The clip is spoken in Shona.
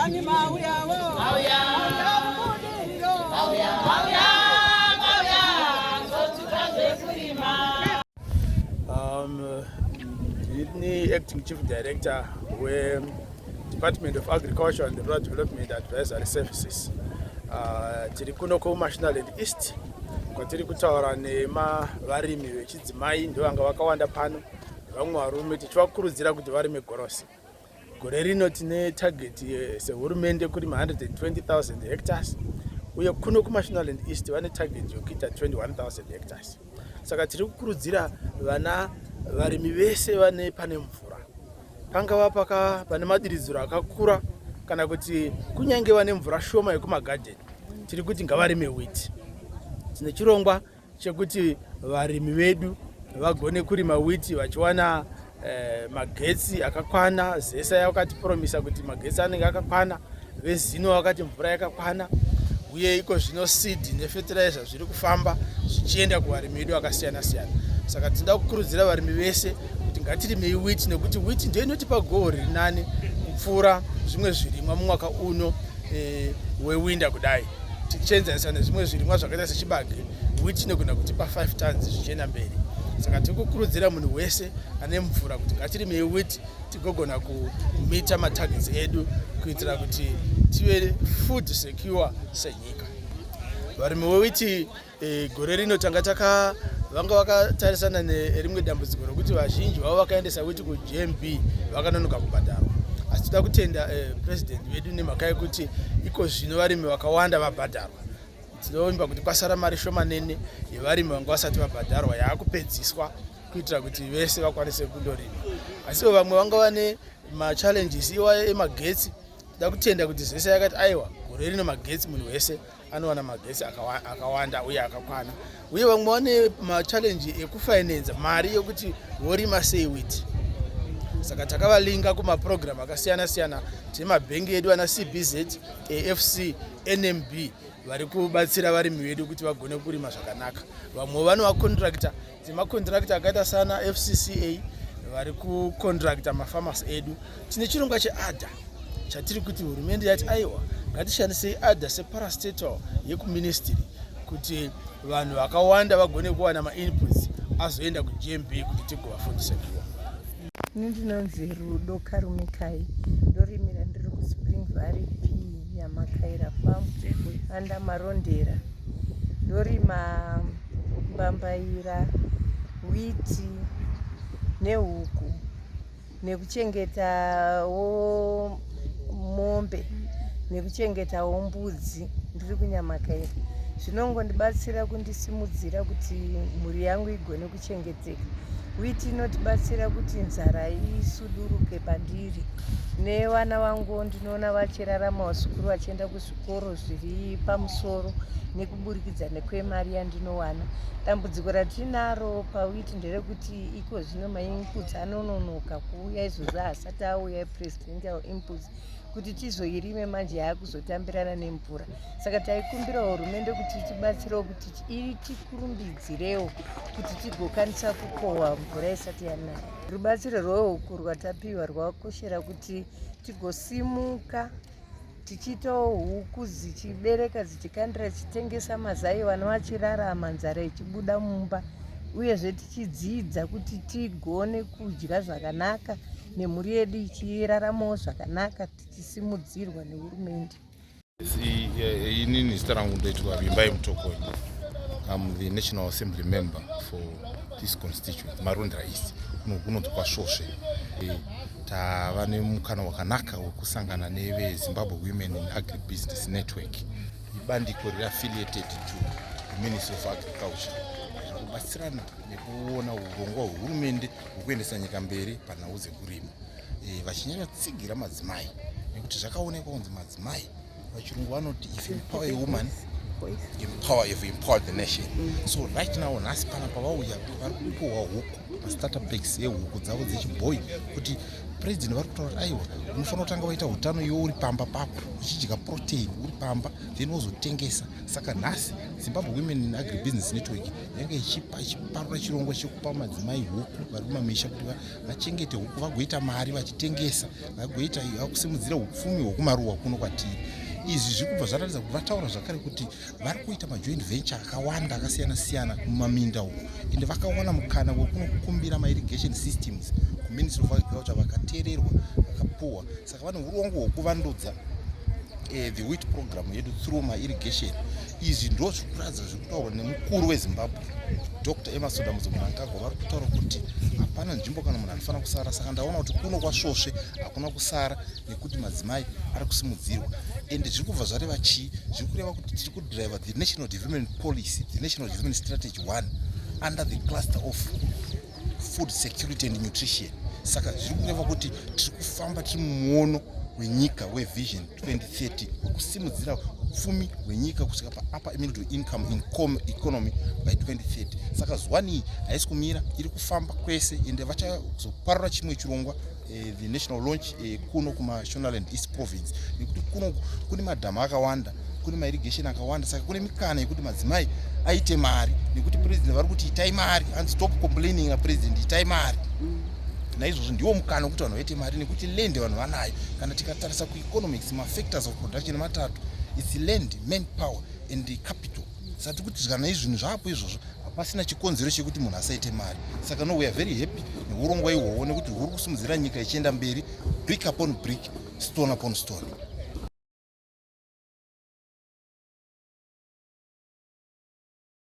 Kani mauyawo. Mauya. Mauya mubudiriro. Mauya. Mauya. Mauya. Zotuka zvekurima. Ndini acting chief director weDepartment of Agriculture and Rural Development Advisory Services. Tiri kuno kuMashonaland East kwatiri kutaura nemavarimi vechidzimai, ndovanga vakawanda pano, nevamwe varume, tichivakurudzira kuti varime gorosi. Gore rino tine target sehurumende kurima 120,000 hectares, uye kuno kuMashonaland East vane target yokuita 21,000 hectares. Saka tiri kukurudzira vana varimi vese vane pane mvura, pangava paka pane madiridziro akakura kana kuti kunyange vane mvura shoma yekumagadheni, tiri kuti ngavarime wheat. Tine chirongwa chekuti varimi vedu vagone kurima wheat vachiwana magetsi akakwana. ZESA yakatipromisa kuti magetsi anenge akakwana, veZINWA vakati mvura yakakwana, uye iko zvino seed nefertilizer zviri kufamba zvichienda kuvarimi vedu vakasiyana siyana. Saka tinoda kukurudzira varimi vese kuti ngatirimei wheat, nekuti wheat ndio inotipa goho riri nani kupfuura zvimwe zvirimwa mumwaka uno wewinter. Kudai tichienzanisa nezvimwe zvirimwa zvakaita sechibage, wheat inogona kutipa 5 tons zvichienda mberi. Saka tiri kukurudzira munhu wese ane mvura kuti ngatirimei wheat, tigogona kumeeta matargets edu kuitira kuti tive food secure senyika. Varimi vewheat gore rino tanga taka vanga vakatarisana nerimwe dambudziko rokuti vazhinji vavo vakaendesa wheat kuGMB vakanonoka kubhadharwa, asi toda kutenda president vedu nemhaka yekuti iko zvino varimi vakawanda vabhadharwa. Tinovimba kuti kwasara mari shomanene yevarimi vanga vasati vabhadharwa yaakupedziswa kuitira kuti vese vakwanise kundorima. Asiwo vamwe vanga vane machallenges iwayo emagetsi, toda kutenda kuti ZESA yakati aiwa, gore rino magetsi, munhu wese anowana magetsi akawanda uye akakwana. Uye vamwe vane machallenge ekufinansa mari yekuti vorima sei wheat, saka takavalinka kumapurogiramu akasiyana siyana. Tine mabhengi edu ana CBZ, AFC, NMB vari kubatsira varimi vedu kuti vagone kurima zvakanaka. Vamwe vanovacontracta, tine akaita sana FCCA vari kucontracta mafarmers edu. Tine chirongwa cheARDA chatiri kuti hurumende yati aiwa, ngatishandisei ARDA separastatal yekuministry kuti vanhu vakawanda vagone kuwana mainputs azoenda kuGMB kuti tigova food secure. Ini ndinonzi Rudo Karumikai, ndorimira ndiri kuSpring Valley P, Nyamakaira Farm, under Marondera. Ndorima mbambaira, wheat nehuku, nekuchengetawo mombe, nekuchengetawo mbudzi. Ndiri kuNyamakaira. Zvinongondibatsira kundisimudzira kuti mhuri yangu igone kuchengeteka. Wheat inotibatsira kuti nzara isuduruke pandiri nevana vangu. Ndinoona vachirarama, vazukuru vachienda kuzvikoro zviri pamusoro nekuburikidza nekwemari yandinowana. Dambudziko ratinaro pawheat nderekuti iko zvino mainputs anononoka kuuya. Izvozvo haasati auya presidential inputs kuti tizoirime, manje yaakuzotambirana nemvura. Saka taikumbirawo hurumende kuti tibatsirewo kuti itikurumbidzirewo kuti tigokwanisa kukohwa mvura isati yanaya. Rubatsiro rwehuku rwatapiwa rwakoshera kuti tigosimuka tichiitawo huku dzichibereka, dzichikandira, tichitengesa mazai, vana vachirarama, nzara ichibuda mumba, uyezve tichidzidza kuti tigone kudya zvakanaka nemhuri yedu ichiraramawo zvakanaka, tichisimudzirwa nehurumende. Inini zita rangu ndoitwa Vimbai Mutokonyi. I'm the National Assembly member for this constituency, Marondera East, kunonzi kwaSvosve. Tava nemukana wakanaka wekusangana neveZimbabwe Women in Agribusiness Network, ibandiko riri affiliated to the Ministry of Agriculture, riri kubatsirana nekuona urongwa hwehurumende hwekuendesa nyika mberi panhau dzekurima, vachinyanyotsigira madzimai, nekuti zvakaonekwa kunzi madzimai, vachirungu vanoti if you empower a woman, Boys. Empower, have empowered the nation. So right now, nhasi panapa vauya vari kupuhwa huku, mastarter packs ehuku dzavo dzechibhoyi, kuti President vari kutaura kuti aiwa, unofanira kutanga waita utano iwe uri pamba pako, uchidya protein uri pamba, then wozotengesa. Saka nhasi Zimbabwe Women in Agribusiness Network yanga ichipa, ichiparura chirongwa chekupa madzimai huku vari kumamisha kuti vachengete huku, vagoita mari vachitengesa, vagoita vakusimudzira upfumi hwekumaruwa kuno kwatiri. Izvi zviri kubva zvaratidza kuti vataura zvakare kuti vari kuita majoint venture akawanda akasiyana siyana mumaminda uku, ende vakawana mukana wekunokumbira mairrigation systems kuMinistry of Agriculture, vakateererwa, vakapuhwa. Saka vane urongwa hwekuvandudza the wheat program yedu through mairrigation. Izvi ndo zviri kuratidza zviri kutaurwa nemukuru weZimbabwe, Dr Emmerson Dambudzo Mnangagwa. Vari kutaura kuti hapana nzvimbo kana munhu anofanira kusara. Saka ndaona kuti kuno kwaSvosve hakuna kusara, nekuti madzimai ari kusimudzirwa. Ende zviri kubva zvareva chii? Zviri kureva kuti tiri kudriva the National Development Policy, the National Development Strategy 1, under the cluster of food security and nutrition. Saka zviri kureva kuti tiri kufamba tiri mumuono wenyika weVision 2030 wekusimudzira upfumi hwenyika kusvika paupper middle income economy by 2030. Saka ZWANI iyi haisi kumira, iri kufamba kwese, ende vachazoparura chimwe chirongwa, the national launch, kuno kuMashonaland East Province, nekuti kuno kune madhamu akawanda, kune mairrigation akawanda. Saka kune mikana yekuti madzimai aite mari, nekuti President vari kuti itai mari, hanzi "Stop complaining" naPresident, itai mari. Naizvozvo ndiwo mukana wekuti vanhu vaite mari, nekuti land vanhu vanayo. Kana tikatarisa kueconomics, mafactors of production matatu: it's land, manpower and capital. Saka tiri kuti kana izvinhu zvapo izvozvo, hapasina chikonzero chekuti munhu asaite mari. Saka no, we are very happy neurongwa ihwohwo, nekuti huri kusimudzira nyika ichienda mberi, brick upon brick, stone upon stone.